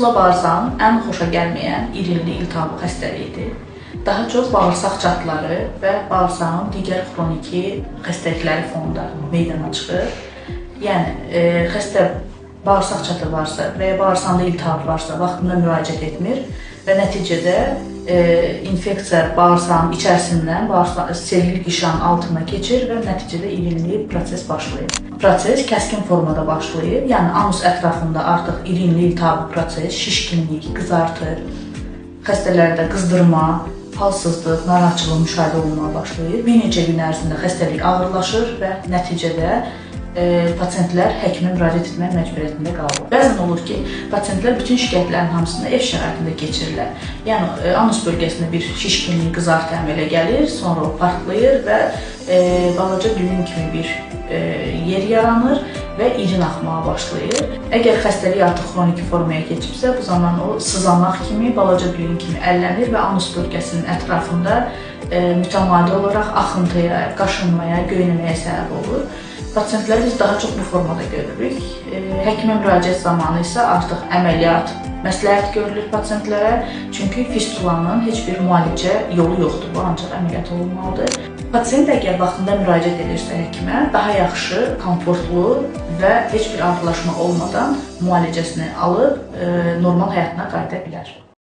Fistula bağırsağın ən xoşa gəlməyən irinli iltihablı xəstəliyidir. Daha çox bağırsaq çatları və bağırsağın digər xroniki xəstəlikləri fonunda meydana çıxır. Yəni xəstə bağırsaq çatı varsa və ya bağırsağında iltihab varsa vaxtında müraciət etmir və nəticədə infeksiya bağırsağın içərisindən selül qişanın altına keçir və nəticədə irinli proses başlayır. Proses kəskin formada başlayır. Yəni anus ətrafında artıq irinli iltihablı proses, şişkinlik, qızartı, xəstələrdə qızdırma, halsızlıq, narahatçılıq müşahidə olunmağa başlayır. Bir neçə gün ərzində xəstəlik ağırlaşır və nəticədə pasientlər həkimə müraciət etmək məcburiyyətində qalırlar. Bəzən olur ki, pasientlər bütün şikayətlərin hamısını ev şəraitində keçirirlər. Yəni anus bölgəsində bir şişkinlik, qızartı əmələ gəlir, sonra o partlayır və balaca düyün kimi bir yer yaranır və irin axmağa başlayır. Əgər xəstəlik artıq xroniki formaya keçibsə, bu zaman o sızanaq kimi, balaca düyün kimi əllənir və anus bölgəsinin ətrafında mütəmadi olaraq axıntıya, qaşınmaya, göynəməyə səbəb olur. Pasientləri biz daha çox bu formada görürük. Həkimə müraciət zamanı isə artıq əməliyyat məsləhət görülür pasientlərə. Çünki fistulanın heç bir müalicə yolu yoxdur. Bu ancaq əməliyyat olunmalıdır. Pasient əgər vaxtında müraciət edirsə həkimə, daha yaxşı, komfortlu və heç bir ağırlaşma olmadan müalicəsini alıb normal həyatına qayıda bilər.